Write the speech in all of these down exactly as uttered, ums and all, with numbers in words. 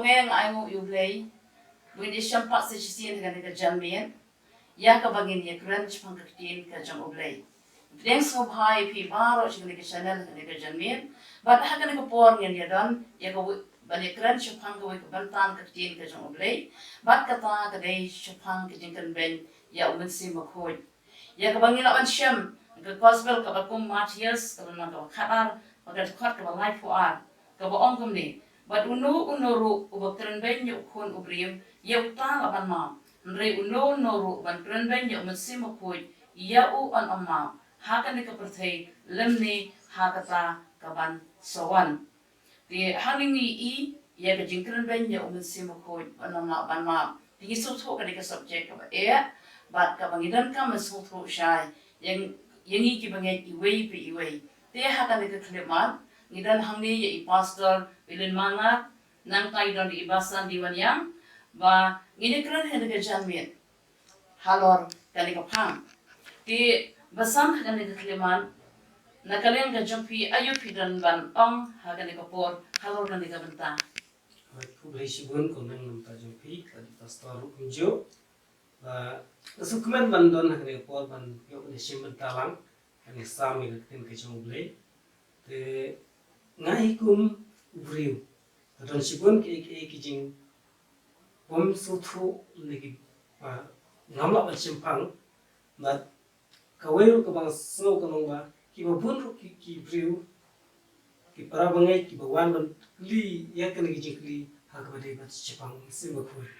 Nga ainguh ïa U Blei ba ngin ïa shemphang sa shisien ha kane ka janmiet ïa kaba ngin ïa kren shaphang ka ktien ka jong U Blei. Pdiang sngewbha ïa phi baroh sha kane ka channel ha kane ka janmiet. Bad ha kane ka por ngin ïa don ïa kawei ban ïa kren shaphang kawei ka bynta ka ktien ka jong U Blei. Bad kata ka dei shaphang ka jingkren beiñ ïa U Mynsiem Bakhuid. Ïa kaba ngi lah ban shem ka gospel kaba kum Mathaios, ka lynnong kaba khatar, bad ka dkhot kaba laiphew ar, kaba ong kumne: Bad uno uno ruh uba kren beiñ ïa U Khun u briew, ïa uta lah ban map. Hynrei uno uno ruh uban kren beiñ ïa U Mynsiem Bakhuid, ïa u yn ym map ha kane ka pyrthei lymne ha kata kaban sa wan. Te hangne ngi ïohi ïa ka jingkren beiñ ïa U Mynsiem Bakhuid, ban map, ban map. Te ngi sngewthuh kane ka subject kaba eh, bad kaba ngi donkam ban sngewthuh shai ïa, ïa ngi kiba ngeit iwei pa iwei. Te ha kane ka khyllipmat ngi don hangne ïa i Pastor William Mangat, nangta ngi don i Basan Diwan Yang, ba ngin ïa kren ha kane ka janmiet halor kane ka phang. Te Basan, ha kane ka khyllipmat, na ka liang ka jong phi, aïu phi don ban ong ha kane ka por halor kane ka bynta? Khublei shibun, kong nang, namta jong phi, ka dei Pastor ruh kumjuh. Ba nga sngewkmen ban don ha kane ka por ban ïoh ban ïa shim bynta lang ha kane ka sam ïa ka ktien ka jong U Blei. Te nga hi kum u briew, nga don shibun kiei kiei ki jing bym sngewthuh ne kiba ngam lah ban shemphang. Bad kawei ruh kaba nga sngew ka long ba kiba bun ruh ki, ki briew, ki para bangeit kiba wan ban kylli ïa kane ka jingkylli ha kaba dei bad shaphang U Mynsiem Bakhuid.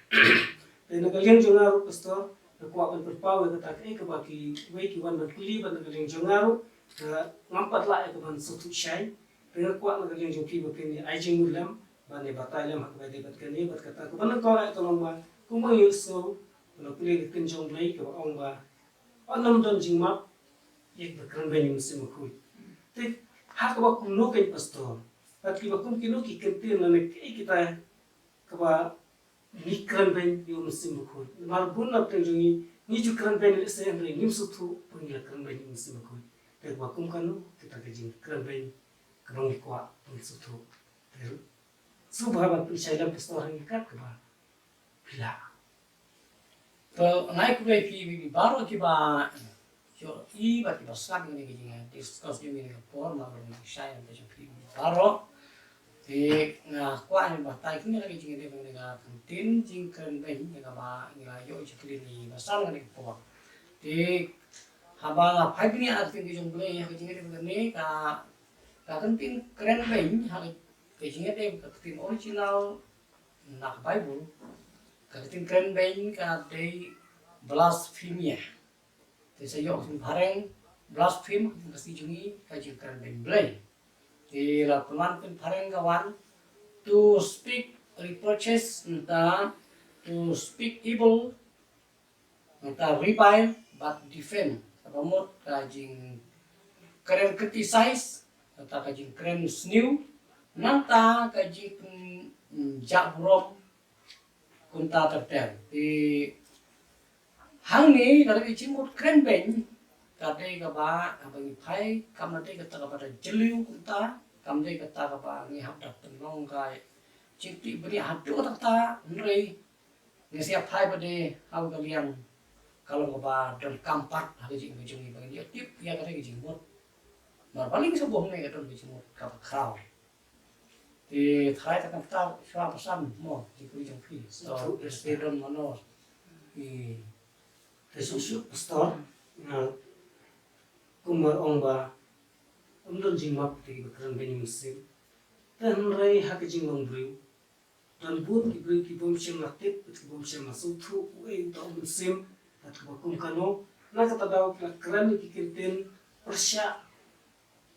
Te na ka liang jong nga ruh, Pastor, nga kwah ban pynpaw ïa kata kaei kaba kiwei ki wan ban kylli, bad na ka liang jong nga ruh, nga, ngam pat lah ïa ka ban sngewthuh shai. Te nga kwah na ka liang jong phi ba phin ïa ai jingmut lem, ban ïa batai lem ha kaba dei bad kane, bad kata kaba nyngkong eh ka long ba, kumba ngi ïohsngew na pule ka ktien jong U Blei kaba ong ba, yn ym don jingmap ïa kiba kren beiñ ïa U Mynsiem Bakhuid. Te ha kaba kumno kein, Pastor, bad kiba kum kino ki kyntien lane kiei kita kaba ngi kren beiñ ïa U Mynsiem Bakhuid? Namar bun na pdeng jong ngi, ngi ju kren beiñ lehse, hynrei ngim sngewthuh ba ngi la kren beiñ ïa U Mynsiem Bakhuid. Te kaba kum kano kita ka jingkren beiñ kaba ngi kwah ban sngewthuh? Te sngewbha ban pynshai lem, Pastor, ha ngi kat kaba phi lah. To, nga ai khublei ïa phi baroh kiba ïohi bad kiba sngap ïa kane ka jingdiscuss jong ngi ha kane ka por, namar ba ngi shai ïa ka jong phi baroh. Te nga kwah ban batai kane ka jingïadei bad kane ka ktien jingkren beiñ ïa kaba ngi la ïoh jingkylli na i Basan ha kane ka por. Te haba nga phai bniah ha ka ktien ka jong U Blei ha ka jingïadei bad kane ka, ka ktien kren beiñ ha ka jingïadei bad ka ktien original na ka Baibl, ka ktien kren beiñ ka dei blasphemia. Te sa ïoh ka ktien phareng, blaspheme, ka ktien Khasi jong ngi, ka jingkren beiñ Blei. Te la pynban ktien phareng ka wan, to speak reproaches, nangta to speak evil, nangta revile bad defend. Kaba mut ka jingkren criticize, nangta ka jingkren sniew, nangta ka jingjah burom kumta ter ter. Te hangne ka dei ka jingmut kren beiñ, ka dei kaba, haba ngi phai, kam dei kata kaba da jylliew kumta, kam dei kata kaba ngi hap da pynlong ka jingtip bniah haduh katta katta, hynrei ngi sa ïa phai pat de ha ka liang ka long kaba donkam pat ha ka jingim ka jong ngi ba ngin ïa tip ïa kata ka jingmut. Namar ba lyngngoh sha bor ne ka don ka jingmut kaba khraw. Te tharai ta kan ktah shuwa ba san mo jingkylli jong phi. So, te don mano. Te shuh shuh, Pastor, nga kumba ong ba ym don jingmap ïa kiba kren beiñ ïa u Mynsiem. Te hynrei ha ka jinglong briew don bun ki briew ki bym shym la tip, ki bym shym la sngewthuh uei uta u Mynsiem, bad kaba kum kano. Na kata daw ki la kren ïa ki kyntien pyrshah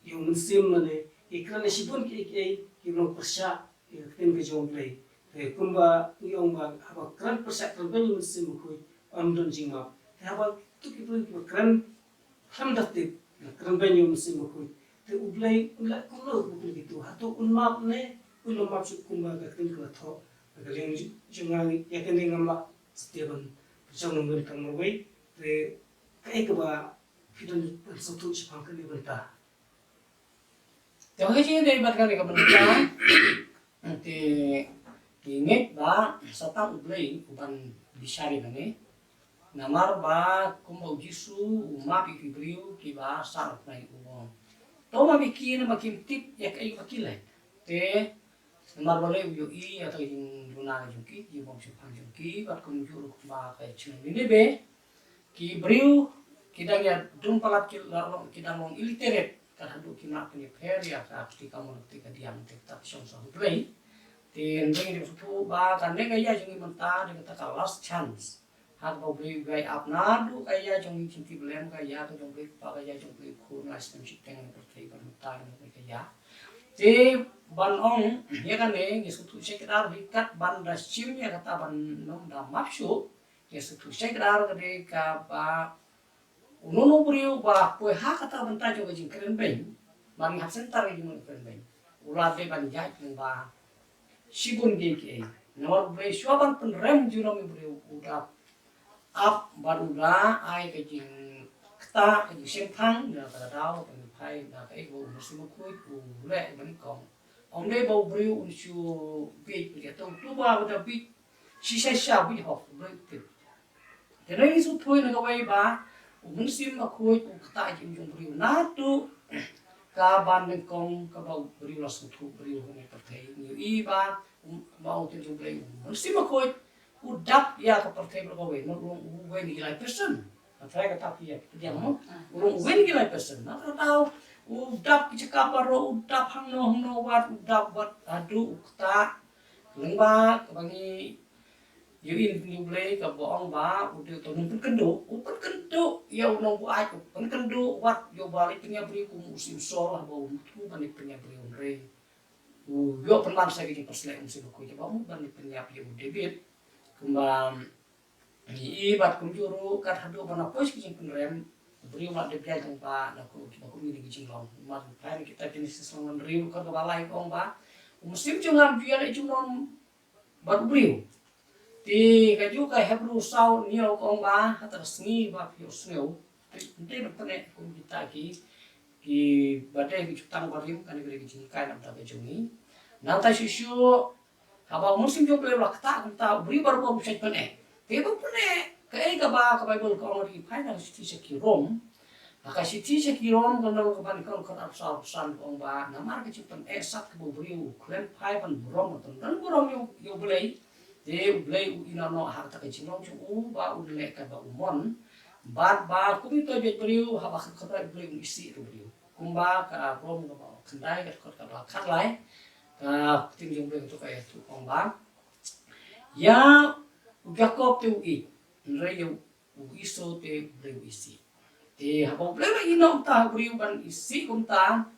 ïa u Mynsiem lane ki kren ïa shibun kiei kiei kiba long pyrshah ïa ka ktien ka jong U Blei. Te kumba ngi ong ba haba kren pyrshah, kren beiñ ïa u Mynsiem Bakhuid, ym don jingmap. Te haba kito ki briew kiba kren khlem da tip, la kren beiñ ïa u Mynsiem Bakhuid, te U Blei un leh kumno ha kito? Hato un map ne un ym map shuh kumba ka ktien ka la thoh? Ha ka liang jong nga, ïa kane ngam lah satia ban pynshong nongrim tang marwei. Te kaei kaba phi don ban sngewthuh shaphang kane ka bynta? Te ha ka jingïadei bad kane ka bynta, te Ngi ngeit ba sa tang U Blei u ban bishar ïa ngi. Namar ba kumba U Jisu u map ïa ki briew kiba sah na u bnai u ong, to map ïa ki namar kim tip ïa kaei ba ki leh. Te namar balei u ïohi ïa ka jingduna jong ki, jingbymshemphang jong ki, bad kumjuh ruh ba ka jingduna ba ki briew ki dang ïa dum palat, ki la long, ki dang long illiterate, ka haduh ki map ïa pher ïa ka kti kamon kti kadiang te ka shong sha U Blei. Te ngi dei sngewthuh ba kane ka ïa jong ngi mynta dei kata ka last chance. Haba U Blei u ïai ap naduh ka ïa jong ngi jingtip lem, ka ïa ka jong U Blei Kpa, ka ïa jong U Blei Khun, la snem shiteng ne pyrthei ban mynta ne ka ïa. Te ban ong ïa kane ngi sngewthuh shai kdar hi kat ban da shim ïa kata ban nym da map shuh. Ngi sngewthuh shai kdar ka dei kaba uno uno u briew ba poi ha kata bynta jong ka jingkren beiñ, ba ngi hap center ka jingkren beiñ, u la dei ban ïaid lyngba shibun kiei kiei. Namar U Blei shuwa ban pynrem junom ïa u briew u da ap bad u da ai ka jingktah, ka jingshemphang, da kata ka daw ba ngi phai da kaei ba u Mynsiem Bakhuid u leh ban kong. Ym dei ba u briew un shu bieit, bieit, to, to ba u da bieit shisha shisha, bieit hok, bieit tip. Te ngi sngewthuh na kawei ba u Mynsiem Bakhuid u ktah jingim jong u briew naduh ka ban nyngkong kaba u briew la sngewthuh briew ha kane ka pyrthei. Ngi ïohi ba, um, ba u Trai jong U Blei u Mynsiem Bakhuid u dap ïa ka pyrthei baroh kawei, u long uwei na ki lai percent. Ka trai kata phi ïa pdiang mo, u long uwei na ki lai percent. Na kata u dap ki jaka baroh, u dap hangno hangno, wat u dap, wat haduh u ktah lyngba kaba ngi ïohi na U Blei kaba ong ba u dei uto u nongpynkynduh, u pynkynduh ïa u nongbuaid, u pynkynduh wat ïa uba leit pynïap briew kum u Samson, haba u mut ban leit pynïap briew, hynrei u ïoh pynban sa ka jingpyrshlur, u Mynsiem Bakhuid ba mut ban leit pynïap ïa u David. Kumba ngi i bad kumjuh ruh kat haduh ba na poi ka jingpynrem, u briew u la dep ïaid lyngba na ka, kiba kum kine ki jinglong. Namar phai na kitab Jenesis lynnong hynriew, dkhot kaba lai ka ong ba u Mynsiem jong nga u ju ïaleh junom bad u briew. Te kajuh ka Hebru saw hynñiew ka ong ba ha kata ka sngi ba phi ïohsngew. Te ngi dei ban pynneh kum kita ki, kiba dei ki jutang barim, kane ka dei ka jinghikai na ka bynta ka jong ngi. Nangta shuh shuh haba u Mynsiem jong U Blei u la ktah kumta, u briew baroh u shait pynneh. Te ba pynneh kaei kaba ka Baibl ka ong, ngi phai na ka shithi sha ki Rom. Ha ka shithi sha ki Rom ka lynnong kaba nyngkong, dkhot arphew saw, arphew san ka ong ba namar ka jingpynneh sat kaba u briew u khlem phai ban burom, ban don burom ïa U, ïa U Blei, te U Blei u ïehnoh noh ha kata ka jinglong jong u ba un leh kaba u mon. Bad ba kum uto u jaitbynriew, haba kyntait U Blei un isih ïa u briew. Kumba ka Rom kaba khyndai, ka dkhot kaba khatlai, ka ktien jong U Blei kato ka ïathuh, ka ong ba ïa u Jakob te u ïeit, hynrei ïa u Esau te U Blei u isih. Te haba U Blei u la ïehnoh kumta ha u briew ban isih kumta,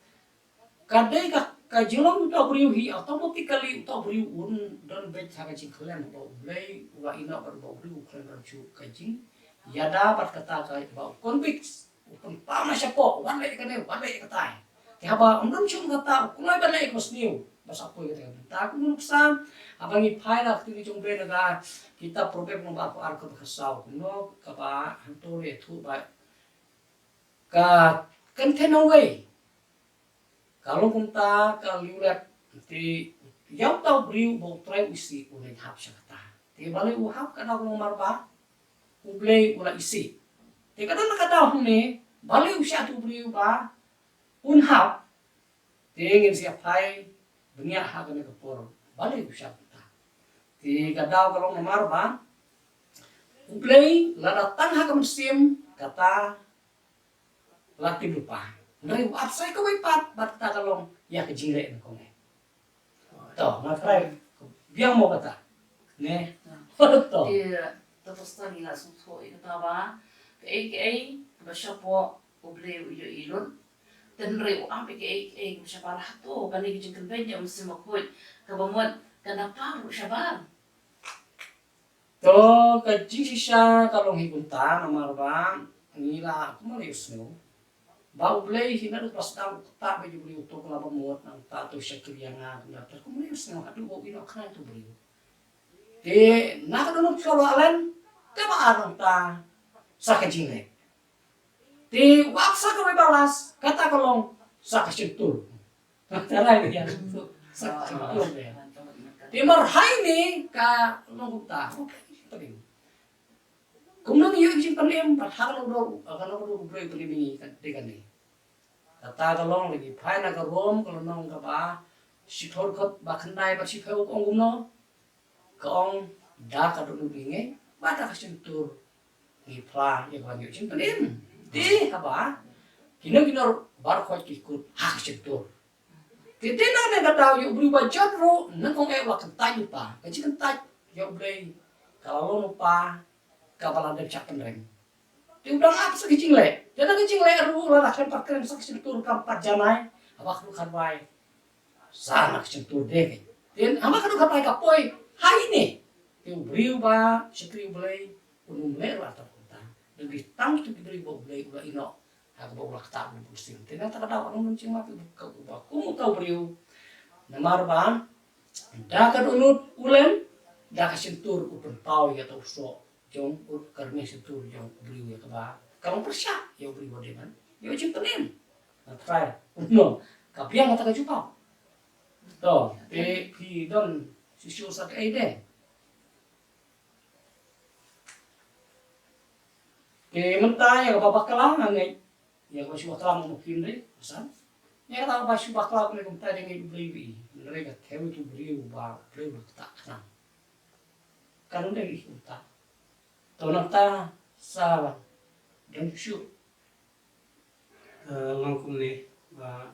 ka dei ka, ka jinglong uto u briew hi, automatically uto u briew un don beit ha ka jingkhlem ba U Blei u la ïehnoh, bad ba u briew u khlem ban shu ka jingïada bad kata kaba u convict, u pynpaw na shapoh, wat leh kane, wat leh katai. Te haba ym don shuh kata, u kloi ban leh kaba sniew ba sa poi kata ka bynta. Kumno nuksa, haba ngi phai na ka ktien jong U Blei na ka kitab Proverb lynnong ba arphew ar, dkhot ba khatsaw, kumno kaba hangto la ïathuh ba ka kynthei nongwei ka long kumta ka liewlep. Te ïa uta u briew ba U Trai u isih, u leit hap sha kata. Te balei u hap? Ka daw ka long namar ba U Blei u la isih. Te ka don ka daw hangne, balei u shah uto u briew ba un hap? Te ngin sa ïa phai bniah ha kane ka por balei u shah kumta. Te ka daw ka long namar ba U Blei lada tang ha ka mynsiem, kata la tip lypa. Hynrei u ap sa ïa kawei pat, bad kata ka long ïa ka jingleh nyngkong eh. To, nga trai biang mo kata. Ne? To. Te, to, Pastor, ngi la sngewthuh ïa kata ba kaei kaei kaba shapoh U Blei u ïohi lut. Te hynrei u ap ïa kaei kaei kaba shabar. Hato kane ka jingkynbeiñ ïa U Mynsiem Bakhuid kaba mut kan da pang ruh shabar? To, ka jingshisha ka long hi kumta, namar ba ngi la, kumba la ïohsngew ba U Blei hi naduh ba sdang u ktah bad u briew, uto ka la ba mut, nangta to shakri ïa nga, kumta, kumba la ïohsngew haduh ba u ïehnoh khnang uto u briew. Te na ka dohnud ka ba len, kaba ar nangta sa ka jingleh. Te u ap sa kawei ba last, kata ka long sa ka shyntur. Tharai ba ïa, sa ka shyntur. Te mar hai ne ka long kumta. Kumno ngi ïoh jingpynim, bad ha kano ka dur, ha kano ka dur u Blei u pynim ïa ngi ka dei kane. Kata ka long lei, phai na ka Rom ka lynnong kaba shiphew dkhot ba khyndai bad shiphew ka ong kumno. Ka ong da ka dohnud ngi ngeit bad da ka shyntur ngi phla ïa kaba ngi ïoh jingpynim. Te haba kino kino baroh khoit ki kut ha ka shyntur. Te te na ne ka daw ïa u briew ba jot ruh nyngkong eh u la kyntait lypa. Ka jingkyntait ïa u Blei ka la long lypa kaba la dep shah pynrem. Te u dang ap sa ka jingleh. Te na ka jingleh ruh la dang khlem pat kren sa ka shyntur, kam pat janai. Haba ka ruh khatwai sa na ka shyntur de ka. Te haba ka ruh khatwai ka poi ha ine. Te u briew ba shakri u Blei un ym leh ruh artat kumta. Dei tang tu ki briew ba u Blei u la ïehnoh ha kaba u la ktah u Blei u sing. Te na kata ka daw ngan ong jingma phi ba kum uta u briew. Namar ba da ka dohnud u lem, da ka shyntur u pynpaw ïa uta u soh jong u, ka rmiang shyntur jong u briew ïa kaba ka long pyrshah ïa u briew ba dei ban ïoh jingpynim. Nga try. No. Ka biang kata ka jubab. To, te phi don shisha sa kaei de. Te mynta ïa kaba bakla nga ngeit, ïa kaba shu bakla mo kim de, san. Ïa kaba shu bakla mo kumta de ngeit u Blei wi. Hynrei ka thew tu briew ba briew ba kata khnang. Kan de wi kumta. To nangta sa don shu. Eh, long kumne ba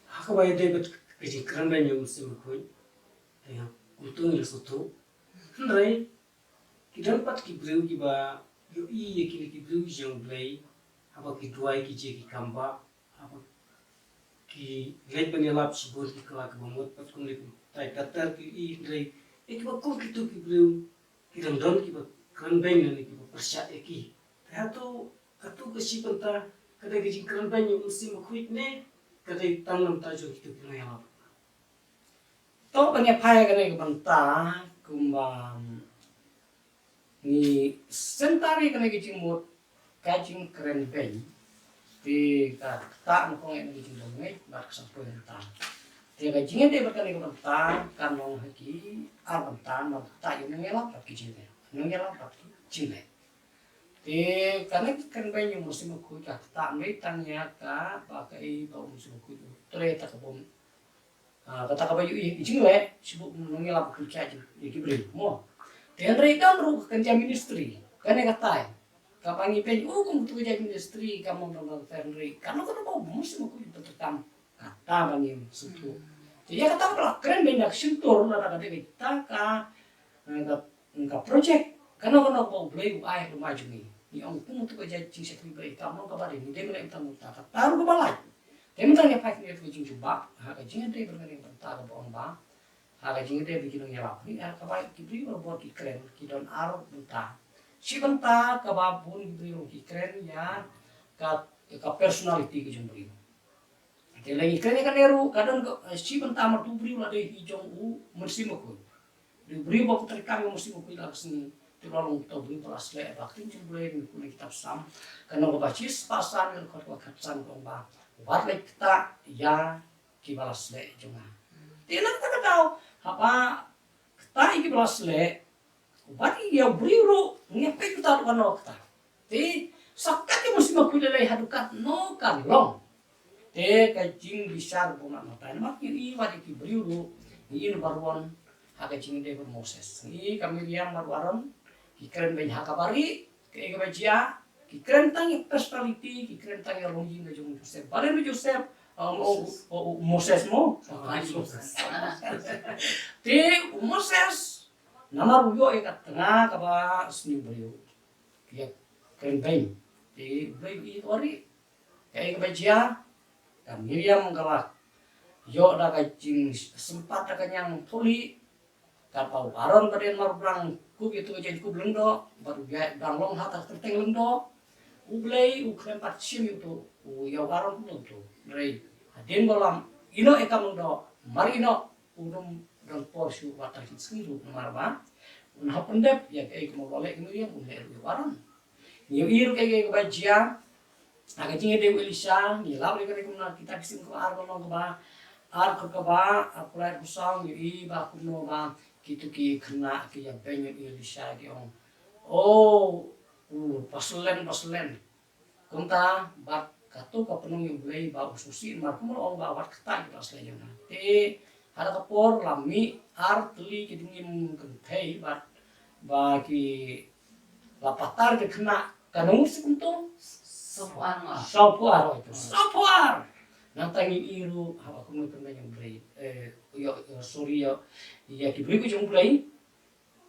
ha kaba ïadei bad ka jingkren beiñ ïa u Mynsiem Bakhuid, eh, kumta ngi la sngewthuh. Hynrei ki don pat ki briew kiba ïohi ïa kine ki briew jong u Blei haba ki duwai ki jia ki kam ba haba ki leit ban ïalap shibun ki kylla kiba mut pat kumne kumta ter ter ki ïohi, hynrei ïa kiba kum kito ki briew ki dang don kiba kren beiñ lane kiba pyrshah ïa ki. Te hato katu ka shi bynta ka dei ka jingkren beiñ ïa u Mynsiem Bakhuid ne ka dei tang na bynta jong kito ki nongïalap? To ban ïa phai kane ka bynta kumba ngi sngewthuh ïa kane ka jingmut ka jingkren beiñ. Te ka ktah nyngkong ïa kane ka jingdon ngeit bad ka sngewthuh bynta. Te ka jingïadei bad kane ka bynta kan long ha ki ar bynta, namar ka ktah ïa u nongïalap bad ki jingleh. Nongïalap bad ki jingleh. Te kane ka kren beiñ ïa u Mynsiem Bakhuid ka ktah mut tang ïa kaba kaei ba u Mynsiem Bakhuid u trei ta ka bym Ah, kata kaba ïohi ïa ki jingleh, shu bun nongïalap ki kjat ïa ki briew, mo. Te hynrei don ruh ka kynja ministry, kane katai. Kaba ngi peit, oh, kum tu kynja ministry, ka mon dang dang hynrei. Kano kano ba u Mynsiem Bakhuid u pyntrei kam, kata ba ngi sngewthuh. Te ïa kata ba la kren beiñ na ka shyntur, lada ka dei kata ka, eh, ka Ka project kano kano ba U Blei u ai ha ka jong ngi. Ngi ong kum tu ka jait jingshakri Blei ka long kaba dei, ngi dei ban leh tang mynta, kata ruh kaba lait. Te mynta ngi phai kane ka jingjubab ha ka jingïadei bad kane ka bynta kaba ong ba ha ka jingïadei bad ki nongïalap, ngi ha kaba ki briew barabor ki kren, ki don ar bynta. Shi bynta kaba bun ki briew ki kren ïa ka, ka personality ka jong u briew. Te lei ngi kren ïa kane ruh ka don ka, eh, shi bynta, namar utu u briew la dei hi jong u Mynsiem Bakhuid. Dei u briew ba pyntrei kam ïa u Mynsiem Bakhuid la ka sngi. Te u la long uta u briew ba la sleh, ba ktien jong U Blei ngi pule kitab Salm. Ka nong kaba shispah san, ka dkhot kaba khatsan ka ong ba, wat leit ktah ïa kiba la sleh jong nga. Te na kata ka daw haba ktah ïa kiba la sleh, uba dei ïa u briew ruh ngi peit uta ruh kano kata. Te sa kat ïa u Mynsiem Bakhuid lei lei haduh katno ka long. Te ka jingbishar ba ma ma tai namar ngi ïohi wat ïa ki briew ruh ngi ïohi baroh ha ka jingïadei bad u Moses. Ngi ïohi ka Miriam bad u Aaron ki kren beiñ ha kaba rieh, kaei kaba jia, ki kren tang ïa personality, ki kren tang ïa longïing ka jong u Joseph. Balei u Joseph, um, u, u, u Moses mo. Te u Moses namar u ïoh ïa ka tnga kaba sniew briew. Ïa kren beiñ. Te u Blei u ïohi kaba rieh. Kaei kaba jia, ka Miriam ka la ïoh da ka jingsympat da ka ñiang thuli. Katba u Aaron ba dei namar u dang kup ïa uto u jait kup lyngdoh, bad u ïaid u dang long ha ka kyrteng lyngdoh. U Blei u khlem pat shim ïa uto, u ïa u Aaron kumno uto. Hynrei hadien ba u la ïehnoh ïa ka kam lyngdoh, mar ïehnoh, u nym don por shuh wat tang shi sngi ruh namar ba un hap pyndep ïa kaei kaba u la leh ïa u Miriam, un leh ruh ïa u Aaron. Ngi ïohi ruh kaei kaei kaba jia ha ka jingïadei u Elisha, ngi lap ruh ïa kane kumno, kita ki sim kaba ar ba long kaba, Ar kaba, ar pulai ku sang ïohi ba kumno ba kito ki khynnah ki ïa beiñ ïohi Elisha ki ong, "Oh, u paslen, paslen." Kumta bad kato ka pynlong ïa U Blei ba u sngewsih namar kumno ong ba wat kata ki paslen ïa nga. Te ha kata ka por la mih ar tylli ki dingim kynthei bad ba ki la patar ki khynnah ka nong si kumto. Sopar nga. Sopar oi to. Sopar. Nang tangi iru haba kumno pynbeiñ ïa U Blei. Eh, ïa, ïa, sorry ïa, ïa ki briew ki jong U Blei.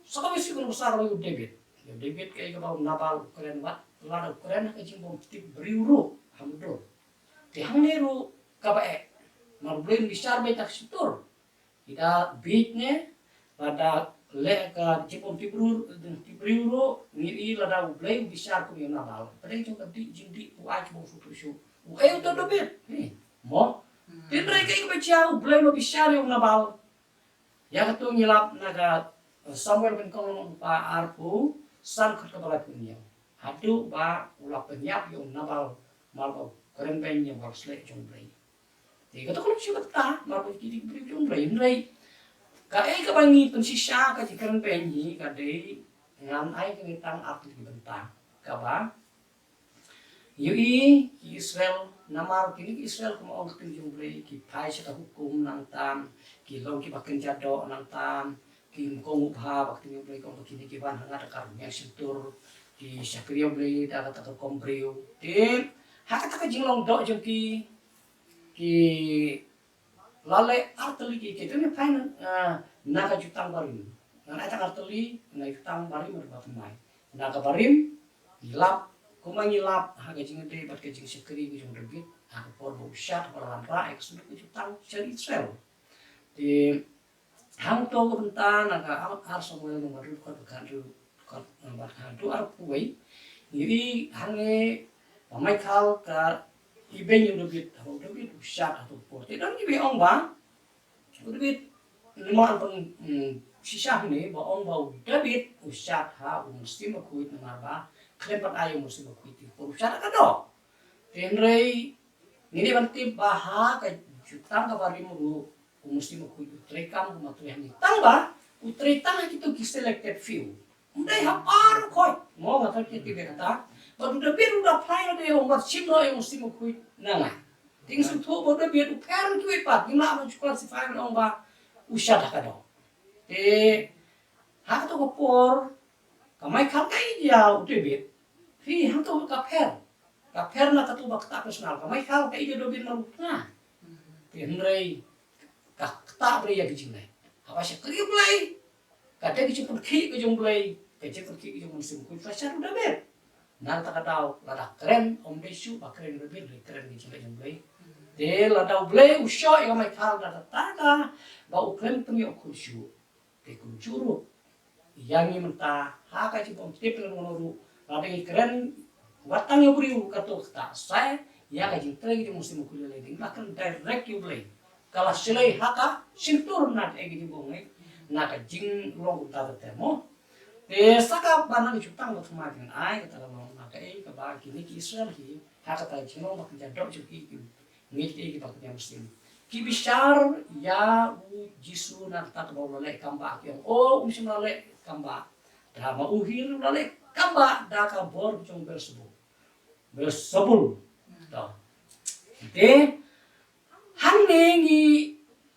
Sa kaba shisha kaba sar ïa u David. Ïa u David kaei kaba u Nabal u kren wat, lada u kren ha ka jingbymtip briew ruh, ha mudui. Te hangne ruh kaba eh. Namar U Blei un bishar beit da ka shyntur. Ki da bieit ne, lada leh ka jingbymtip briew, tip briew ruh, ngi i lada U Blei u bishar kum ïa u Nabal. Pdeng jong ka dih jingdih u ai kaba u shu shu. U eh uta u David. Ni, mo. Tynrai kaei kaba jia, U Blei u la bishar ïa u Nabal. Ïa kato ngi lap na ka, eh, Samuel banyngkong lynnong ba arphew san, khat kaba laiphew hynñiew. Haduh ba u la pynïap ïa u Nabal, namar ba u kren beiñ ïa u ba la sleh jong U Blei. Te kato ka long shuh kata, namar ba ki dei ki briew jong U Blei, hynrei kaei kaba ngi pynshisha ka jingkren beiñ hi ka dei ngan ai kane tang ar tylli ki bynta. Kaba ïohi ki Israel, namar kine ki Israel kumba ong ka ktien jong U Blei, ki phai sha ka hukum nangtan, ki long kiba kynja doh nangtan, ki ym kohnguh bha, ba ka ktien jong U Blei ka ong ba kine ki wan ha nga da ka rmiang shyntur, ki shakri ïa U Blei da kata ka rukom briew. Te ha kata ka jinglong doh jong ki, ki la leh ar tylli ki, ki tang ïa phai na, ah, na ka jutang barim. Ngan ai tang ar tylli, na ka jutang barim, ar ba thymmai. Na ka barim, ngi lap, kumba ngi lap ha ka jingïadei bad ka jingshakri ka jong u David ha ka por ba u Shad ba la wanrah ïa ka synduk ka jutang sha Israel. Te hangto ka bynta na ka ar, ar Samuel lynnong ba hynriew, dkhot ba khathynriew, dkhot, eh, ba khathynriew, arphew wei. Ngi i hangne ba Michal ka ibeiñ ïa u David, ha u David u Shad ha kato ka por. Te don kiba ong ba u David, namar ban, mm, shisha hangne ba ong ba u David u Shad ha u Mynsiem Bakhuid namar ba khlem pat ai ïa u Mynsiem Bakhuid te ka por u Shad ka doh. Te hynrei ngi dei ban tip ba ha ka jutang kaba rim ruh u Mynsiem Bakhuid u treikam kumba trei hangne. Tang ba u trei tang ha kito ki selected few. Ym dei ha baroh khoit. Mo, nga tharai ki tip ïa kata. Bad u David u da phai lade u ong ba shim noh ïa u Mynsiem Bakhuid na nga. Te ngi sngewthuh ba u David u pher na kiwei pat, ngim lah ban shu classify ban ong ba u Shad ha ka doh. Te ha kato ka por ka Michal ka ïeit ïa u David. Phi, hangto ka pher. Ka pher na kato ba ktah personal. Ka Michal ka ïeit ïa u David mar u khynnah. Te hynrei ka ktah briew ïa ka jingleh. Haba shakri Blei, ka dei ka jingpynkhih ka jong Blei, ka jingpynkhih ka jong u Mynsiem Bakhuid ka shah u David. Na kata ka daw lada kren, ym dei shuh ba kren u David, dei kren ka jingleh jong Blei. Te lada u Blei u shoh ïa ka Michal da kata ka ba u khlem pynïoh khuid shuh. Te kumjuh ruh ïa ngi mynta ha ka jingbymtip lem ruh, lada ngi kren wat tang ïa u briew kato kata, sa ïa ka jingtrei ka jong u Mynsiem Bakhuid lei dei ba kren direct ïa u Blei. Ka la shlei ha ka shyntur na ka ei ka jingbym ngeit, na ka jinglong kumta ter ter mo. Te sa kaba nang jutang ba thymmai te ngan ai kata ka long na kaei kaba kine ki Israel hi ha kata ka jinglong ba kynja doh jong ki, ki ngeit kiei kiba kynja mynsiem. Ki bishar ïa u Jisu na kata kaba u la leh kam bah, ki ong, "O, um shym la leh kam bah da ma u hi, u la leh kam bah da ka bor jong Beelzebul." Beelzebul. To. Te hangne ngi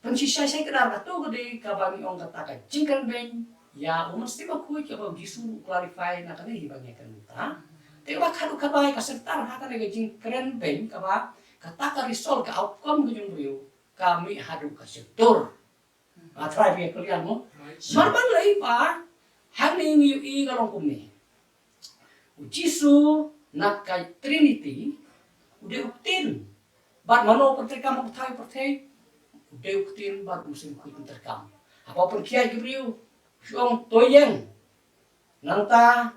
pynshisha shai kdar, kato ka dei kaba ngi ong kata ka jingkren beiñ ïa u Mynsiem Bakhuid kaba u Jisu u clarify na kane hi ba ngi kren mynta. Te kaba khadduh kaba ïa ka center ha kane ka jingkren beiñ kaba kata ka result, ka outcome ka jong u briew ka mih haduh ka shyntur. Nga tharai phi ïa clear mo. Mar ban lei ba hangne ngi ïohi ka long kumne. U Jisu na ka Trinity u dei u ktien. Bad mano u pyntreikam ha ka pyrthei, u dei u ktien bad u Mynsiem Bakhuid u pyntreikam. Haba u pynkhiah ïa ki briew, u ong, "To ïeng." Nangta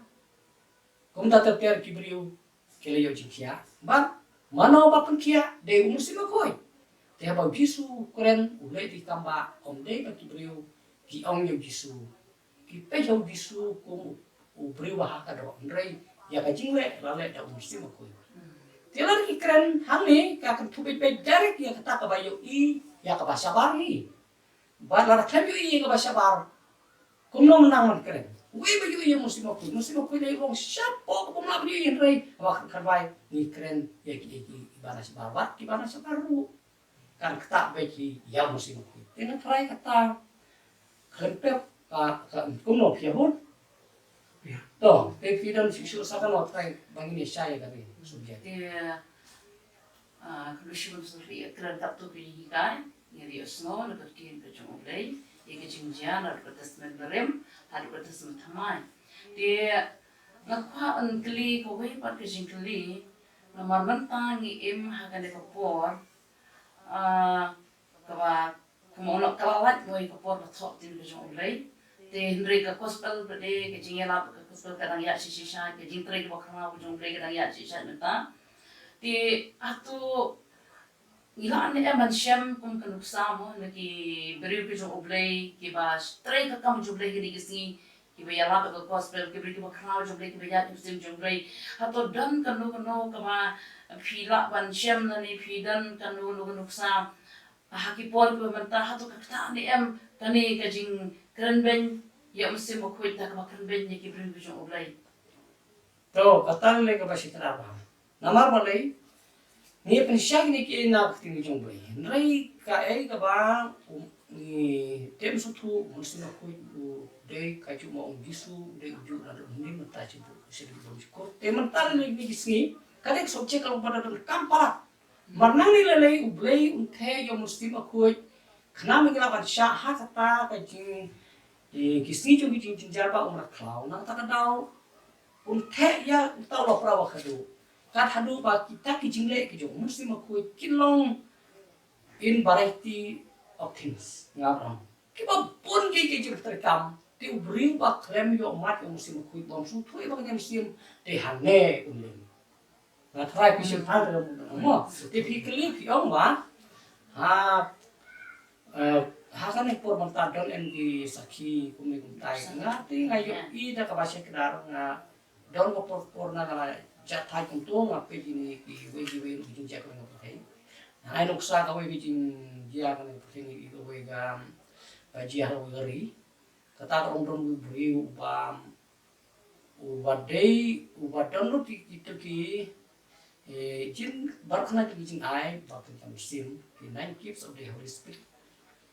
kumta ter ter ki briew ki la ïoh jingkhiah. Bad mano ba pynkhiah? Dei u Mynsiem Bakhuid. Te haba u Jisu u kren, u leit da ki kam bah, ym dei ba ki briew ki ong ïa u Jisu, ki peit ïa u Jisu kum u briew ba ha ka doh, hynrei ïa ka jingleh la leh da u Mynsiem Bakhuid. Te lada ki kren hangne ka kynthup beit beit direct ïa kata kaba ïohi ïa kaba shabar hi. Bad lada khlem ïohi ïa kaba shabar, kumno mynta men kren? Wei ba ïohi ïa u Mynsiem Bakhuid, u Mynsiem Bakhuid leh ïa u shapoh kaba ym lah ban ïohi, hynrei kaba kren kyrwai ngi kren ïa ki, ïa ki, kiba na shabar bad kiba na shabar ruh kan ktah beit hi ïa u Mynsiem Bakhuid. Te nga tharai kata khlem pep, ah, ka, kumno phi ïa bud? To, te phi don shisha sa kano trai ba ngin ïa shai ïa kane ka subject. Te, ah, ka Lucy Montessori, kren tap tu phi hikai, ngi ri osno na ka ktien ka jong U Blei, ïa ka jingjia na ka Testament Barim haduh ka Testament Thymmai. Te nga kwah yn kylli kawei pat ka jingkylli, namar mynta ngi im ha kane ka por, ah, kaba kumno ka la lait mo ïa ka por ba thoh ktien ka jong U Blei. Te hynrei ka gospel pat de, ka jingïalap ka gospel ka dang ïaid shisha, ka jingtrei kaba khraw ka jong U Blei ka dang ïaid shisha mynta. Te hato ngi lah ne em ban shem kum ka nuksa mo na ki briew ka jong U Blei kiba trei ka kam jong U Blei kine ki sngi, kiba ïalap ïa ka gospel, ki briew kiba khraw jong U Blei, kiba ïaid ïa ka mynsiem jong U Blei? Hato don kano kano kaba phi lah ban shem lane phi don kano kano ka nuksa ha ki por kiba mynta, hato ka ktah ne em kane ka jingkren beiñ ïa u Mynsiem Bakhuid da kaba kren beiñ ïa ki briew ki jong U Blei? To, kata lei kaba shi kynnoh bha. Namar balei? Ngi pynshai kine ki na ka ktien ka jong U Blei. Hynrei kaei kaba, um, ngi tem sngewthuh, u Mynsiem Bakhuid u dei kajuh ma u Jisu, u dei ujuh naduh mynhynnin mynta, shibun, shibun, shibun. Te mynta lei kine ki sngi, ka dei ka subject ka long ba da donkam palat. Mar nangne lei lei U Blei un theh ïa u Mynsiem Bakhuid, khnang ba ngin lah ban shah ha kata ka jing, eh, ki sngi jong ki jingjynjar ba u mrad khlaw. Na kata ka daw un theh ïa uta u lapra ba khadduh. Kat haduh ba kita ki jingleh ki jong u Mynsiem Bakhuid kin long in variety of things. Nga ong kiba bun ki ki jingtreikam. Te u briew ba khlem ïoh mad ïa u Mynsiem Bakhuid, bym sngewthuh ïa ba ka mynsiem, te hangne un leh. Nga tharai phi shim than ruh mo. Te phi kylli phi ong ba ha, eh, ha kane por mynta don em ki sakhi kumne kumtai. Nga te nga ïohi da kaba shai kdar, nga don ka por por na ka la jat thait kumto, nga peit ïa kine kiwei kiwei ruh ki jingjia kaba nga pyrthei. Nga ai nuksa kawei ka jingjia kaba nga pyrthei, ngi ïohi kawei kaba jia ha kawei ka ri. Kata ka long don uwei u briew uba uba dei, uba don lut ïa kito ki, eh, jin, baroh khyndai tylli ki jingai ba kin tam mynsiem, ki nine gifts of the Holy Spirit.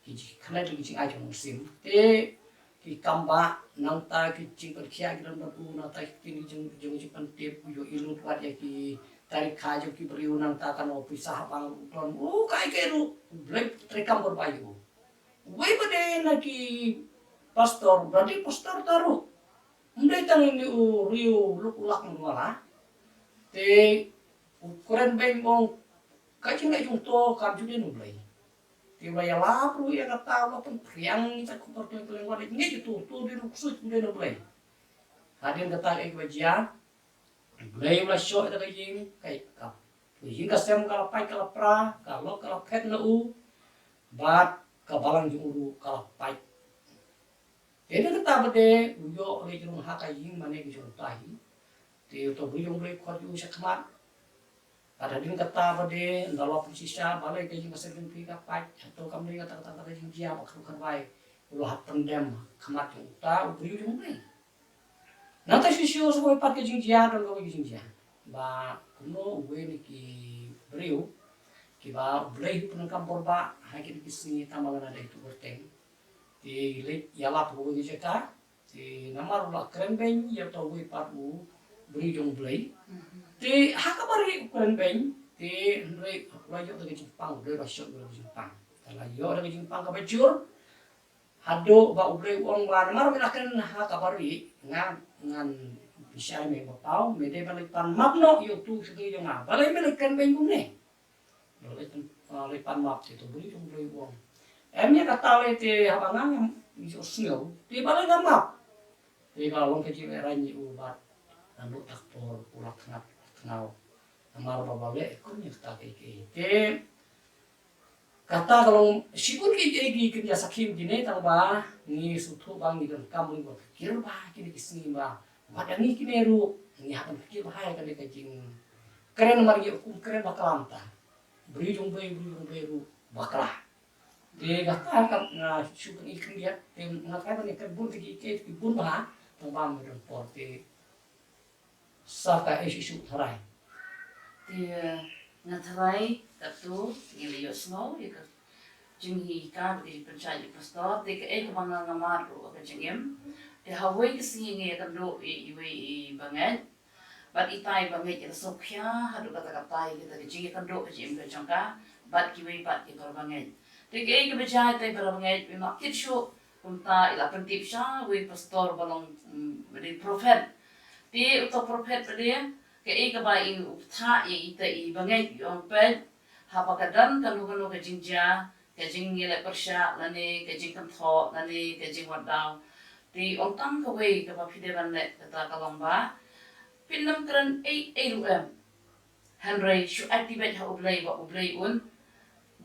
Ki ji-, khyndai tylli ki jingai jong u Mynsiem. Te ki kam ba nangta ki jingpynkhiah ki don bad u, nangta ki ktien ki jong, jong jingpyntip, u ïohi lut wat ïa ki tarikha jong ki briew, nangta kano pisa ha bank ruh don. U kaei kaei ruh, U Blei treikam bor ba ïa u. Uwei ba dei na ki pastor, ba dei pastor ta ruh. Ym dei tang ine u riew luk lak mala. Te u kren beiñ ong ka jingleh jong to kam ju dei na U Blei. Te u la ïalap ruh ïa kata, u la pynphriang ïa ka khubor kylleng kylleng, u la leh ngi ju to, to dei ruh ksuid, ym dei na U Blei. Hadien kata kaei kaba jia? U Blei u la shoh ïa ka ïing, ka, ka ïing ka sem ka la pait, ka la pra, ka lok ka la phet na u, bad ka balang jong u ruh ka la pait. Te hadien kata ba dei u ïoh leit rung ha ka ïing mane ka jong uta hi. Te uto u briew jong U Blei u khot ïa u sha khmat. Bad hadien kata ba dei ynda la pynshai shisha, balei ka ïing ka sem jong phi ka pait, hato kam dei kata kata kata ka jingjia ba kyrkhu kyrwai. U la hap pyndem ha khmat jong uta u briew jong U Blei. Nangta shuh shuh sa kawei pat ka jingjia, don kawei ka jingjia ba kumno uwei na ki briew kiba U Blei u pyndonkam bor ba ha kine ki sngi, tang ba nga la dei tu kyrteng. Te leit ïalap ha kawei ka jaka, te namar u la kren beiñ ïa uta uwei pat u briew jong U Blei. Te ha kaba rieh u kren beiñ, te hynrei u la ïoh da ka jingpang, U Blei u la shoh ïa u da ka jingpang. Te la ïoh da ka jingpang kaba jur. Haduh ba U Blei u ong ba namar me la kren ha kaba rieh, nga ngan pynshai me ba paw, me dei ban leit pan map noh ïa utu u shakri jong nga. Balei me la kren beiñ kumne? Ba leit pan, ah, leit pan map, te uto u briew jong U Blei u ong, em, ïa kata lei te haba nga ngam ïohsngew, te balei ngam map? Te ka long ka jinglehrain ïa u bad naduh kata ka por u la thngat thngaw. Namar ba balei kumne kata kaei kaei. Te kata ka long shibun kiei kiei ki kynja sakhi kine, tang ba ngi sngewthuh ba ngi donkam ruh ban pyrkhat bha kine ki sngi ba wat ïa ngi kine ruh ngi hap ban pyrkhat bha ïa kane ka jingkren, namar ngi kum kren bakla mynta. Briew jong U Blei, briew jong U Blei ruh bakla. Te kata ka nga shu pyni khyndiat, te nga tharai ban ïakren bun te ki, ki, ki bun bha, tang ba ym don por te sa kaei shuh shuh tharai. Te nga tharai katto ngi la ïohsngew ïa ka jinghikai bad ka jingpynshai jong u pastor, te kaei kaba nga, nga mad ruh ka jingim. Te ha kawei ka sngi nga ïakynduh ïa iwei i bangeit. Bad itai bangeit i la sngewkhia haduh katta katta ïa kata ka jingïakynduh ka jingim ka jong ka bad kiwei pat ki para bangeit. Te kaei kaba jia itai para bangeit, i map kit shuh, kumta i la pyntip sha uwei pastor ba long, mm, ba dei prophet. Te uta u prophet ba dei, kaei kaba i u bthah ïa ita i bangeit, i ong, peit, haba ka don kano kano ka jingjia, ka jingïaleh pyrshah lane ka jingkynthoh lane ka jingwad daw, te ong tang kawei kaba phi dei ban leh, kata ka long ba phin ym kren ei ei ruh em. Hynrei shu activate ha U Blei ba U Blei un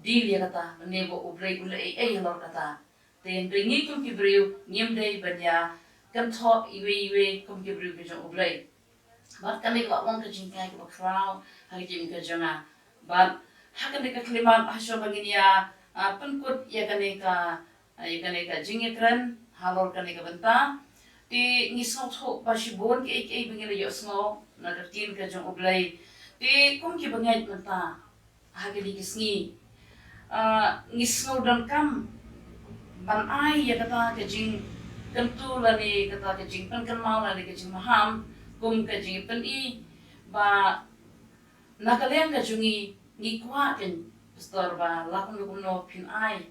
deal ïa kata, lane ba U Blei un leh ei ei halor kata. Te hynrei ngi kum ki briew ngim dei ban ïa kynthoh iwei iwei kum ki briew ki jong U Blei. Bad kane ka long ka jinghikai kaba khraw ha ka jingim ka jong nga. Bad ha kane ka khyllipmat, ha shwa ba ngin ïa, ah, pynkut ïa kane ka, ah, ïa kane ka jingïakren halor kane ka bynta, te ngi sngewthuh ba shibun kiei kiei ba ngi la ïohsngew na ka ktien ka jong U Blei. Te kum ki bangeit mynta ha kine ki sngi, ah, ngi sngew donkam ban ai ïa kata ka jingkyntu lane kata ka jingpynkynmaw lane ka jingmaham kum ka jingpyni ba na ka liang ka jong ngi, ngi kwah, kynmaw pastor, ba la kumno kumno phin ai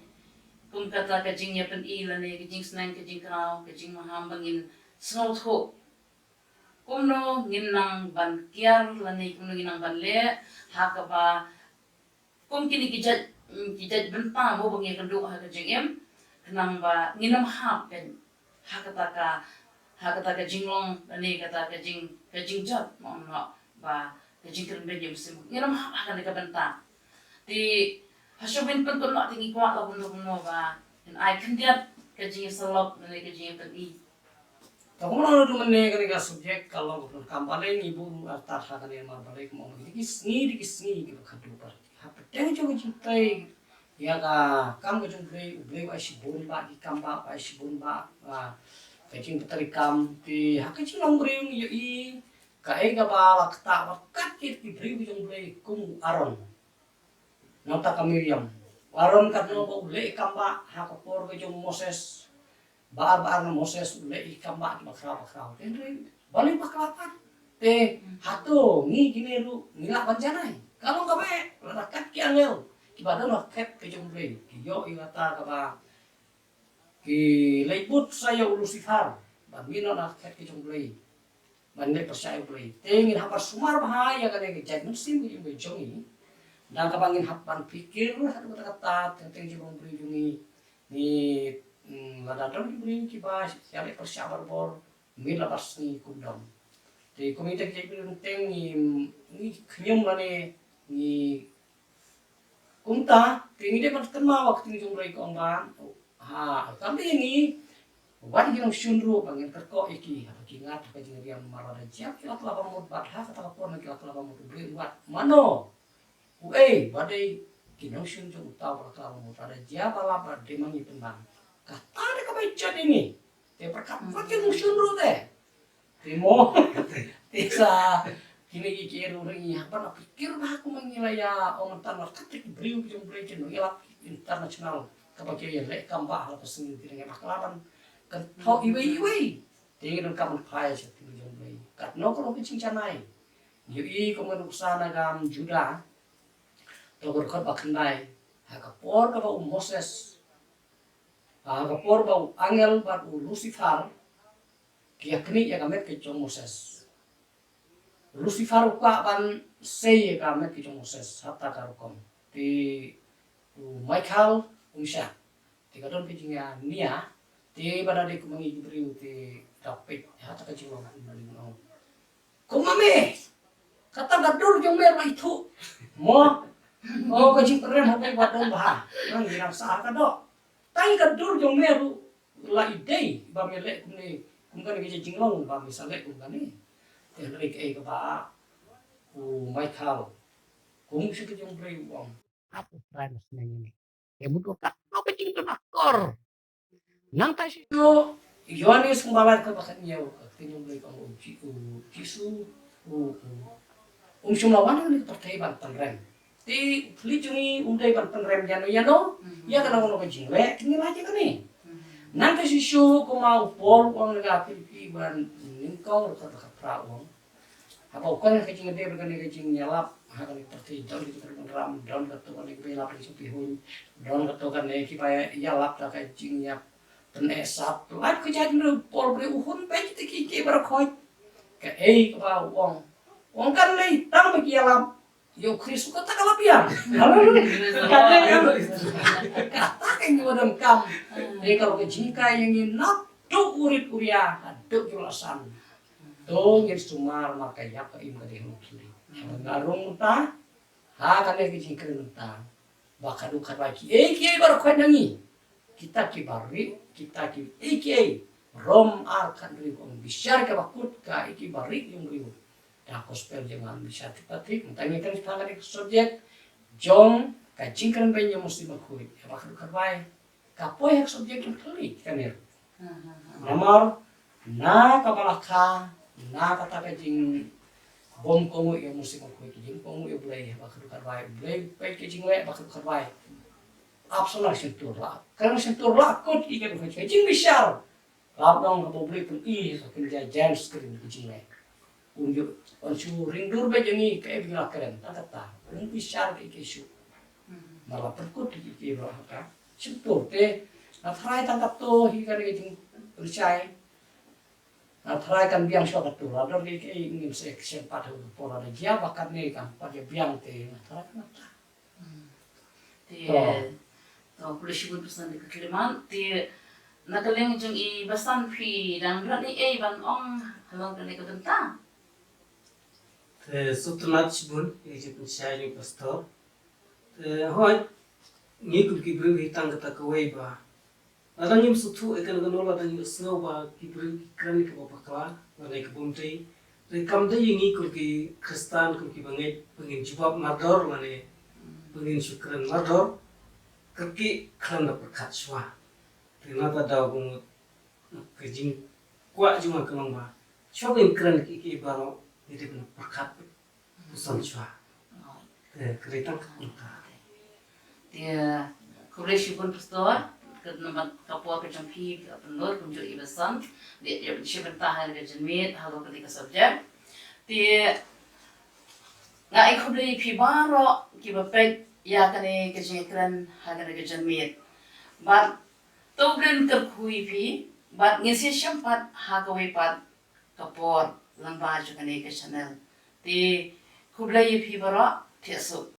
kum kata ka jingïapyni lane ka jingsneng, ka jingkraw, ka jingmaham ba ngin sngewthuh kumno ngin nang ban kiar lane kumno ngin nang ban leh ha kaba kum kine ki jait, mm, ki jait bynta mo ba ngi ïakynduh ha ka jingim, khnang ba ngin ym hap, kynmaw, ha kata ka, ha kata ka jinglong lane kata ka jing, ka jingjot, mo, mo, ba ka jingkren beiñ ïa u Mynsiem. Ngin ym hap ha kane ka bynta. Te ha shwa ban pynkut noh, te ngi kwah la kumno kumno ba ngin ai khyndiat ka jingïasyllok lane ka jingïapyni. Te kumno ruh mynne kane ka subject ka long ka pyndonkam, balei ngi buh ruh artat ha kane, namar balei, kumno, dei ki sngi, dei ki sngi kiba khadduh bha. Hapdeng jong ka jingtrei ïa ka kam ka jong U Blei, U Blei u ai shibun bha ki kam bha, u ai shibun bha, ah, ka jingpyntreikam. Te ha ka jinglong briew ngi ïohi kaei kaba la ktah bha kat ki, ki briew ki jong U Blei kum u Aaron. Nangta ka Miriam. U Aaron katno ba u leh i kam bha ha ka por ka jong u Moses. Ba ar ba ar na u Moses u leh i kam bha kiba khraw ba khraw. Te hynrei balei bakla pat? Te hato ngi kine ruh ngi lah ban janai? Ka long kaba eh, lada kat ki angel kiba don ha khet ka jong U Blei ki ïoh ïa kata kaba ki leit bud sa ïa u Lucifer ban mih noh na khet ka jong U Blei, ban leh pyrshah ïa U Blei. Te ngin hap ban sumar bha ïa kane ka jait mynsiem ka jong ngi, dang kaba ngin hap ban pyrkhat haduh katta katta teng teng jong u briew jong ngi. Ngi, mm, lada don ki briew kiba ïaleh pyrshah barabor, ngin lah ban sngew kumno. Te kumne te ki jait briew teng ngi, ngi khñium lane ngi Kumta, te ngi dei ban kynmaw ïa ka ktien jong U Blei ka ong ba, ha, kam dei ngi wan ki nongshun ruh ba ngin kyrkhu ïa ki, haba ki ngat ha ka jingriam, namar lada jia ki la kylla bamut bad ha kata ka por ma ki la kylla bamut, U Blei u wad mano, uei ba dei ki nongshun jong uta uba la kylla bamut, lada jia ba la, ba dei ma ngi pynban. Kata dei kaba ïeit ïa ngi. Te pyrkhat wat ki nongshun ruh te. Te mo. Te sa kine ki, ki ruh ngi hap ban pyrkhat bha kumba ngi la ïa ong mynta, namar kata ki briew ki jong U Blei ki nongïalap international kaba ki ïaleh kam bha ha la ka sngi, ki nongïalap bakla ban kynthoh iwei iwei. Te ngi donkam ban phai sha ki jong U Blei. Katno ka long ka jingjanai. Ngi ïohi kum ka nuksa na gam Judah. To ka dkhot ba khyndai. Ha ka por kaba u Moses, ha ka por ba u angel bad u Lucifer ki ïa knieh ïa ka met ka jong u Moses. Lucifer u kwah ban sei ïa ka met ka jong u Moses, ha kata ka rukom. Te u Michael um shah. Te ka don ka jingïania, te ba da dei kumba ngi ki briew te da peit, ha kata ka jinglong kumba ngi ong. Kumba me, kata ka dur jong me ruh la ithuh. Mo, o ka jingpyrem ha ka ba don bha. Nang ngi nang sa ka doh. Tang ka dur jong me ruh la i dei ba me leh kumne, kum kane ka jinglong ba me sa leh kum kane. Te hynrei kaei kaba u Michael, kum shu ka jong Blei u ong. Ap u Trai na sneng ïa ngi. Te mut ka katno ka jingdon akor. Nangta shisha Ïoannis u ba lait ka ba khat ñiew ka kynjong Blei ka ong u Ji-, u Jisu u, u, um shym la wan ha kane ka pyrthei ban pynrem. Te u khlieh jong ngi um dei ban pynrem ïano ïano ïa kano kano ka jingleh, te ngi lait ïa kane. Nangta shisha kumba u Paul u ong na ka Philippi ban nyngkong ruh ka, ka phra u ong. Haba u kwah ka jingïadei bad kane ka jingïalap ha kane ka pyrthei, don ki jingkyrmen ram, don kato kane kiba ïalap ïa ki shong pihuiñ, don kato kane kiba ïalap da ka jingïap pyneh sap. Lait ka jait hynriew Paul briew u hun beit kita kiei kiei baroh khoit. Kaei kaba u ong? U ong kan lei tang ba ki ïalap ïa u Khrist, kata ka la biang. Haleluya. Kata ka ngi wadam kam. Te ka ruh ka jinghikai ïa ngi naduh u rit u ria haduh ki la san. To ngin sumar marka ïap ka im ka dei ha u Khlieh. Nga rung mynta ha kane ka jingkren mynta ba ka dei ka bai kiei kiei baroh khoit na ngi. Kita kiba rieh, kita kiei kiei. Rom ar khathynriew ka ong bishar kaba kut ka ïa kiba rieh ïa u briew. Da gospel jong nga bishar tip tip mynta ngi kren shaphang kane ka subject jong ka jingkren beiñ ïa u Mynsiem Bakhuid. Ïa ba ka dei ka bai ka poi ha ka subject jong ka lei kane. Namar na kaba la kha na kata ka jingbym kohnguh ïa u Mynsiem Bakhuid, ka jingkohnguh ïa u Blei, ba ka dei ka bai u Blei peit ka jingleh ba ka dei ka bai. Ap sa nang shyntur la. Ka nang shyntur la kut ïa ka dei ka jingbishar. Lap nong haba u Blei pyni ha ka kynja James kren ka jingleh. Un ju, un shu ring dur beit ïa ngi kaei ba ngi la kren. Tang kata un bishar ïa ki shu. Ma la pynkut ïa ki baroh ha ka shyntur te. Nga tharai tang kato hi ka dei ka jingpynshai. Nga tharai kan biang shuwa kato la don kaei kaei ngim sa ïa kynshai pat ha u Paul, lada jia ba kane kam pat ïa biang te nga tharai kan kata. Te to, khublei shibun Pastor ïa ka khlieh man. Te na ka liang jong i Basan phi dang rat ei ei ban ong halor kane ka bynta? Te sngewtynnat shibun ïa ka jingpynshai jong i Pastor. Te hooid, ngi kum ki briew hi tang kata kawei ba lada ngim sngewthuh ïa kano kano, lada ngi sngew ba ki briew ki kren ïa kaba bakla lane ïa kaba ym dei, te kam dei ïa ngi kum ki Khristan, kum ki bangeit ba ngin jubab mardor lane ba ngin shu kren mardor. Kyrkieh khlem da pyrkhat shuwa. Te na kata daw ba mut ka jingkwah jong nga ka long ba shuwa ba ngin kren kiei kiei baroh ngi dei ban pyrkhat puson shuwa. Te ka dei tang kata. Te khublei shibun Pastor, ka namar ka por ka jong phi ka pynlut kumjuh i Basan. Te ïa shi bynta ha ka janmiet halor kane ka subject. Te nga ai khublei ïa phi baroh kiba peit ïa kane ka jingkren ha kane ka janmiet. Bad to U Blei un kyrkhu ïa phi bad ngin sa ïashem pat ha kawei pat ka por lyngba jong kane ka channel. Te khublei ïa phi baroh, thiah suk.